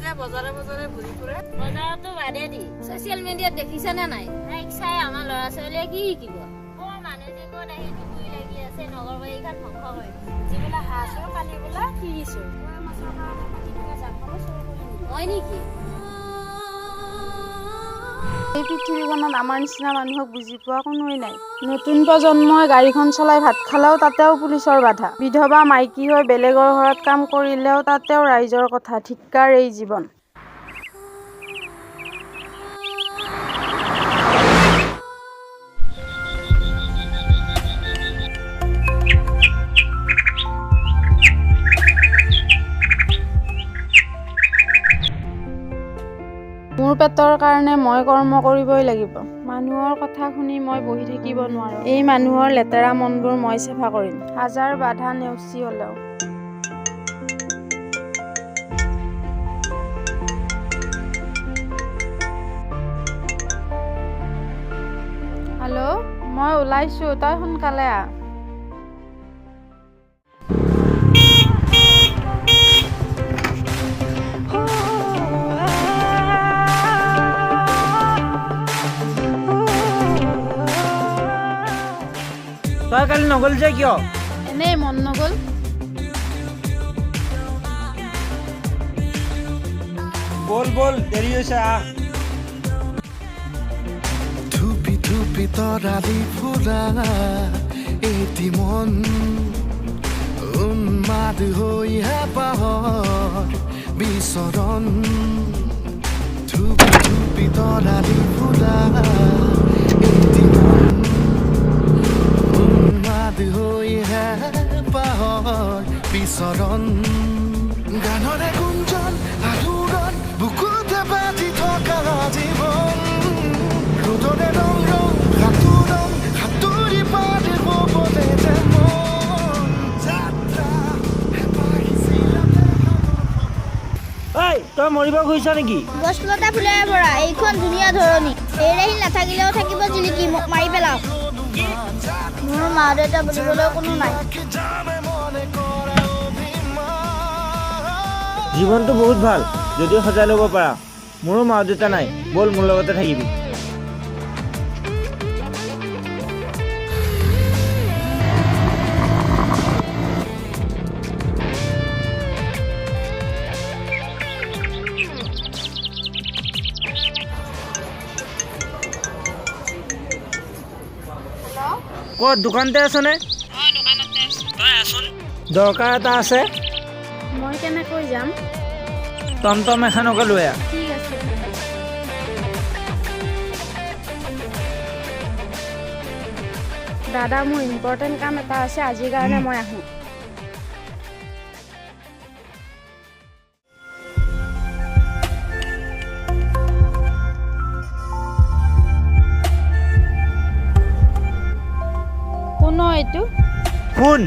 যে বজাৰে বজাৰে ঘূৰি ফুৰে। বজাৰতো বাদে দি ছচিয়েল মিডিয়াত দেখিছানে নাই? তাইক চাই আমাৰ ল'ৰা ছোৱালীয়ে কি শিকিব? কৰ মানুহ যে ক'ত আহি টুকুৰি লাগি আছে, নগৰবাৰীখন ধ্বংস কৰি দিছে। যিবিলাক হাঁহ চোৰ, কালি বোলা তিৰি চোৰ। মাছৰ কাৰণে পাতি থকা জালখনো চুৰ কৰি নিলে। হয় নেকি? এই পৃথিৱীখনত আমাৰ নিচিনা মানুহক বুজি পোৱা কোনোৱেই নাই। নতুন প্ৰজন্মই গাড়ীখন চলাই ভাত খালেও তাতেও পুলিচৰ বাধা। বিধৱা মাইকী হৈ বেলেগৰ ঘৰত কাম কৰিলেও তাতেও ৰাইজৰ কথা। ধিক্কাৰ এই জীৱন। মোৰ পেটৰ কাৰণে মই কৰ্ম কৰিবই লাগিব। মানুহৰ কথা শুনি মই বহি থাকিব নোৱাৰোঁ। এই মানুহৰ লেতেৰা মনবোৰ মই চাফা কৰিম, হাজাৰ বাধা নেওচি হ'লেও। হেল্ল', মই ওলাইছোঁ, তই সোনকালে আহ। তই কালি নগ'লি যে কিয়? এনেই মন নগ'ল। ব'ল ব'ল, দেৰি হৈছে, আহ। থুপি থুপি তৰালি ফুৰা এটি মন উন্মাদ হৈ হেঁপাহৰ বিচৰণ। থুপি থুপি তৰালি ফুৰা এটি মন উন্মাদ হৈ হেঁপাহৰ বিচৰণ। গানৰে গুঞ্জন আলোড়ন বুকুতে বাজি থকা জীৱন। ৰ'দৰে ৰং ৰং সাঁতোৰণ সাঁতুৰি পাৰ হ'বলে যে মন যাত্ৰা হেঁপাহিছিলা। ঐ, তই মৰিব খুজিছ নেকি? গছ লতা ফুলেৰে ভৰা এইখন ধুনীয়া ধৰণী। এই ৰাহিল নাথাকিলেও থাকিব জিলিকি। মোক মাৰি পেলাওক। মোৰ মা দেউতা বুলিবলৈ কোনো নাই। জীৱনটো বহুত ভাল যদি সজাই ল'ব পাৰা। মোৰো মা দেউতা নাই, ব'ল মোৰ লগতে থাকিবি। ক'ত দোকানতে আছনে? দৰকাৰ এটা আছে। মই কেনেকৈ যাম? টমটম এখনকে লৈ আহ। ঠিক আছে। দাদা, মোৰ ইম্পৰ্টেণ্ট কাম এটা আছে, আজিৰ কাৰণে মই আহোঁ। কোন হয় এইটো? শুন।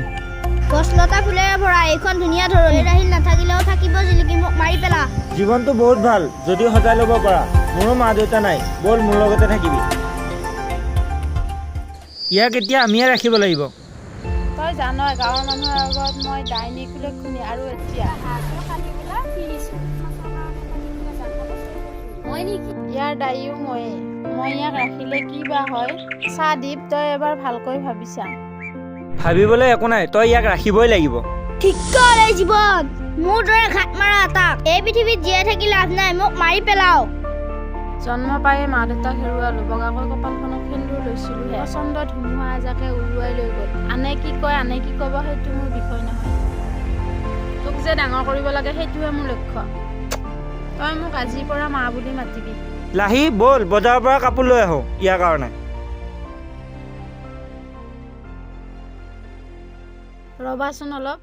গছ লতা ফুলেৰে ভৰা এইখন ধুনীয়া ধৰণী। এই ৰাহিল নাথাকিলেও থাকিব জিলিকি। মোক মাৰি পেলা। জীৱনটো বহুত ভাল যদি সজাই ল'ব পাৰা। মোৰো মা দেউতা নাই, ব'ল মোৰ লগতে থাকিবি। ইয়াক এতিয়া আমিয়ে ৰাখিব লাগিব। তই জানই, গাঁৱৰ মানুহৰ আগত মই ডাইনী কুলক্ষণী, আৰু এতিয়া হাঁহ চোৰ, কালি বোলা তিৰি চোৰ। মাছৰ কাৰণে পাতি থকা জালখনো চুৰ কৰি নিলে। হয় নেকি? ইয়াৰ দায়ীও ময়েই। মই ইয়াক ৰাখিলে কি বা হয়। চা দীপ, তই এবাৰ ভালকৈ ভাবি চা। ভাবিবলৈ একো নাই, তই ইয়াক ৰাখিবই লাগিব। ধিক্কাৰ এই জীৱন। মোৰ দৰে ঘাট মাৰা এটাক এই পৃথিৱীত জীয়াই থাকি লাভ নাই। মোক মাৰি পেলাওক। জন্ম পায়ে মা দেউতাক হেৰুৱালো। বগাকৈ কপালখনত সেন্দুৰ লৈছিলোহে, প্ৰচণ্ড ধুমুহা এজাকে উৰুৱাই লৈ গ'ল। আনে কি কয়, আনে কি ক'ব, সেইটো মোৰ বিষয় নহয়। তোক যে ডাঙৰ কৰিব লাগে, সেইটোহে মোৰ লক্ষ্য। তই মোক আজিৰ পৰা মা বুলি মাতিবি। লাহি, ব'ল বজাৰৰ পৰা কাপোৰ লৈ আহোঁ ইয়াৰ কাৰণে। ৰ'বাচোন অলপ।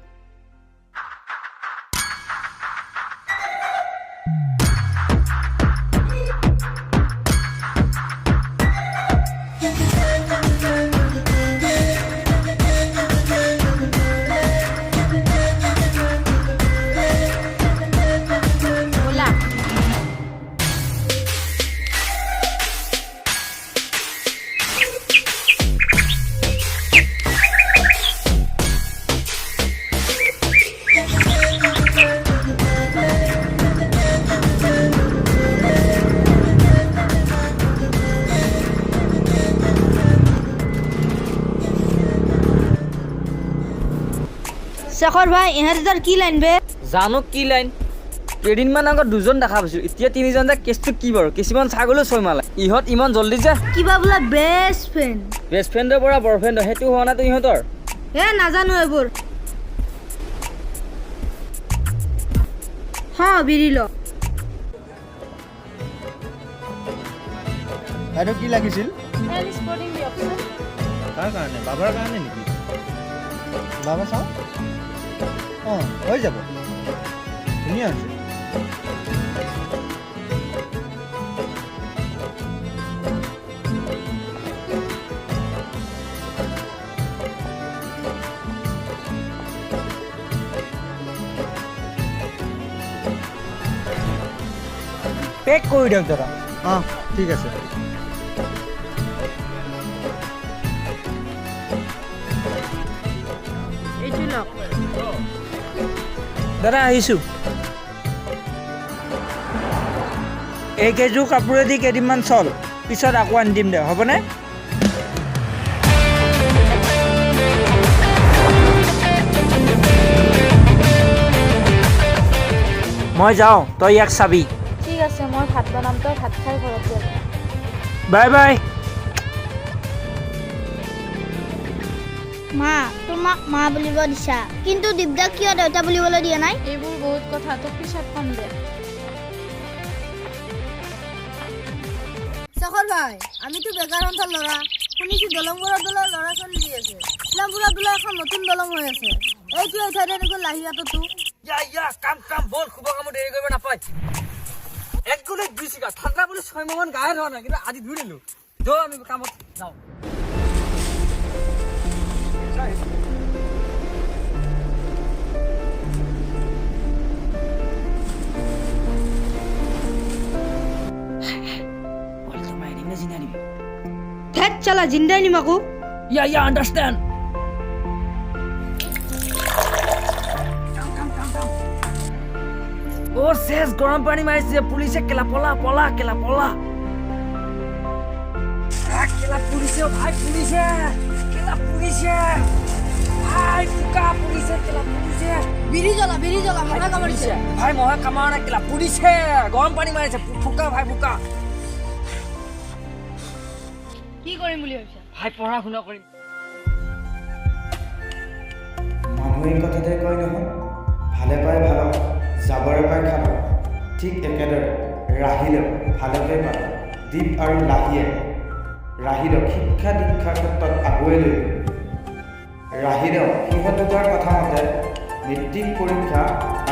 ব'লা। শেখৰ ভাই, ইহঁতৰ কি লাইন বে? জানো কি লাইন। কেইদিনমান আগত দুজন দেখা পাইছো, এতিয়া তিনিজন যে, কেছটো কি বাৰু? কিছুমান ছাগলীও 6 মাহ। ইহঁত ইমান জল্দি যে? কিবা বোলা বেষ্ট ফ্ৰেণ্ড। বেষ্ট ফ্ৰেণ্ডৰ পৰা বয়ফ্ৰেণ্ড সেইটো হোৱা নাইতো ইহঁতৰ? হে, নাজানো এইবোৰ। হা, বিৰি ল। বাইদেউ, কি লাগিছিল? এল স্পৰ্টিং দিয়কচোন। কাৰ কাৰণে? বাবাৰ কাৰণে নেকি? বাবা চাওঁ। অঁ, হৈ যাব, ধুনীয়া হৈছে। পেক কৰি দিয়ক দাদা। অঁ, ঠিক আছে। এইটো লওক। দাদা, আহিছোঁ। এইকেইযোৰ কাপোৰেদি কেইদিনমান চল, পিছত আকৌ আনি দিম দে, হ'বনে? মই যাওঁ, তই ইয়াক চাবি। ঠিক আছে, মই ভাত বনাম, তই ভাত খাই ঘৰত যাবি। Bye bye. মা, তোমাক মা বুলিব দিছা, কিন্তু দিব্যাক কিয় দেউতা বুলিবলৈ দিয়া নাই? এইবোৰ বহুত কথা, তোক পিছত কম দে। শেখৰ ভাই, আমিতো বেকাৰ সন্থাৰ ল'ৰা। শুনিছো দলংবোৰৰ দলৰ ল'ৰা ছোৱালী দি আছে। ইছলামপুৰৰ বোলে এখন নতুন দলং হৈ আছে। এইটো এই চাইডে দেখোন লাহিয়াটোতো। ইয়া ইয়া, কাম কাম, বল। শুভ কামত দেৰি কৰিব নাপায়। এক গুলিত দুই চিকাৰ। ঠাণ্ডা বুলি 6 মাহমান গায়ে ধোৱা নাই, কিন্তু আজি ধুই দিলো। যৌ, আমি কামত যাওঁ। মাৰি দিম নে জিন্দাই দিবি? ধেত চালা, জিন্দাই নিম আকৌ। ইয়া, আণ্ডাৰষ্টেণ্ড। অ' চেচ, গৰম পানী মাৰিছে পুলিচে। কেলা পলা পলা, কেলা পলা। আহ, কেলা পুলিচে। অ' ভাই, পুলিচে, কেলা পুলিচে। ভাই, পোকা পুলিচে, কেলা পুলিচে। বিড়ি জ্বলা, বিড়ি জ্বলা, মহে কামুৰিছে। ভাই, মহে কামোৰা নাই, কেলা পুলিচে গৰম পানী মাৰিছে। ফুকা ভাই, ফুকা। কি কৰিম বুলি ভাবিছা? ভাই, পঢ়া শুনা কৰিম। মানুহে কথাতে কয় নহয়, ভালে পায় ভালক, জাবৰে পায় খালক। ঠিক একেদৰে ৰাহিলেও ভালকে পালে। দীপ আৰু লাহিয়ে ৰাহিলক শিক্ষা দীক্ষাৰ ক্ষেত্ৰত আগুৱাই লৈ গ'ল। ৰাহিলেও সিহঁত দুটাৰ কথা মতে মেট্ৰিক পৰীক্ষা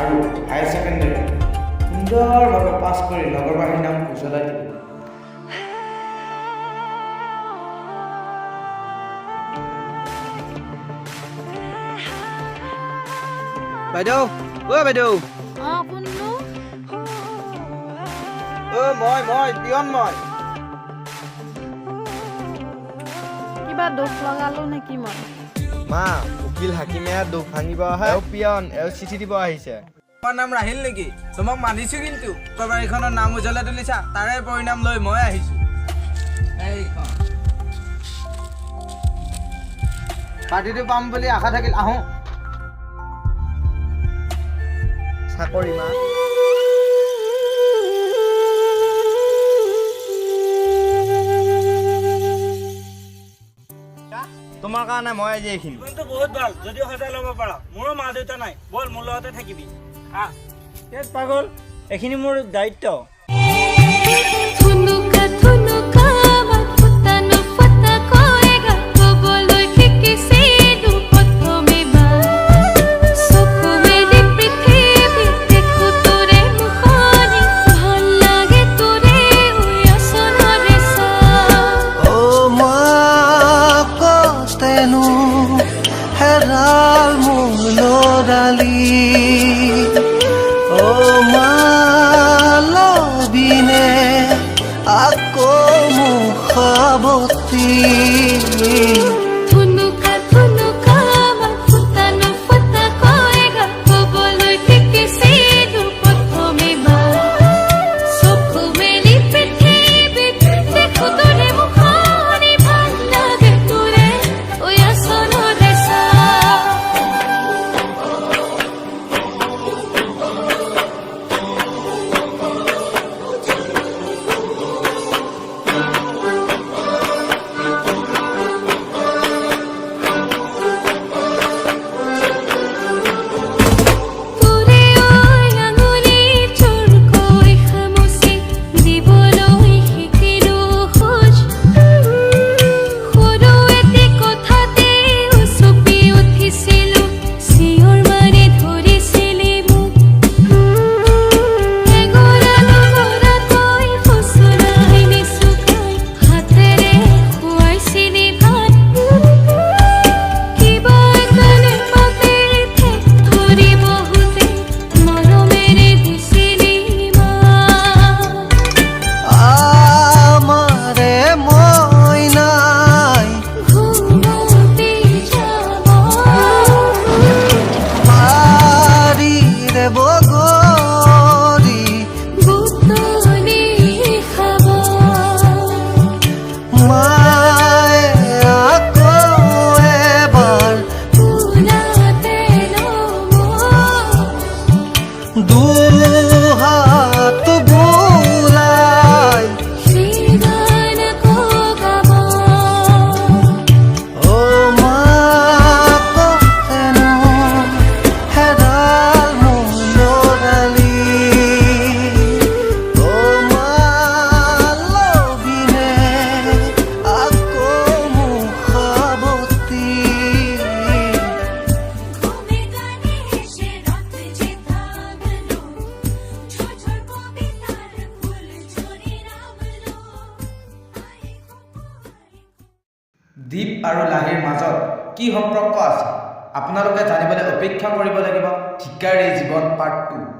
আৰু হায়াৰ ছেকেণ্ডেৰী সুন্দৰভাৱে পাছ কৰি নগৰবাসীৰ নাম উজ্বলাই দিলে। বাইদেউ, অ' বাইদেউ। অঁ, কোননো? অ' মই পিয়ন মই। কিবা দোষ লগালো নেকি মই? মা, উকিল হাকিমে দোষ ভাঙিব আহে, এওঁ পিয়ন, এওঁ চিঠি দিব আহিছে। তোমাৰ নাম ৰাহিল নেকি? তোমাক মানিছো, কিন্তু বাৰীখনৰ নাম উজ্বলাই তুলিছা, তাৰে পৰিণাম লৈ মই আহিছো। এইখন। পাৰ্টিটো পাম বুলি আশা থাকিল, আহোঁ। চাকৰি মা। তোমাৰ কাৰণে মই আজি এইখিনি। জীৱনটো বহুত ভাল, যদিও সজাই ল'ব পাৰা। মোৰো মা দেউতা নাই, ব'ল মোৰ লগতে থাকিবি। আহ এই পাগল, এইখিনি মোৰ দায়িত্ব। থুনুকা থুনুকা মাত ফুটা নুফুটা কয় ক'বলৈ শিকিছিলো প্ৰথমে চকু মেলি পৃথিৱী দেখো তোৰে মুখনি, ভাল লাগে তোৰে আচলৰে চাহ। অ' মা, কতেনো হেৰাল মোৰ ল'ৰালি? অ' মা, লবিনে আকৌ মোক সাৱটি? থুনুকা থুনুকা মাত ফুটা নুফুটা কয় ক'বলৈ শিকিছিলো প্ৰথমে চকু মেলি পৃথিৱীত দেখো তোৰে মুখনি, ভাল লাগে তোৰে ঐ আচলৰে চাহ। দীপ আৰু লাহীৰ মাজত কি সম্পৰ্ক আছে, আপোনালোকে জানিবলৈ অপেক্ষা কৰিব লাগিব। ধিক্কাৰ এই জীৱন পাৰ্ট 2।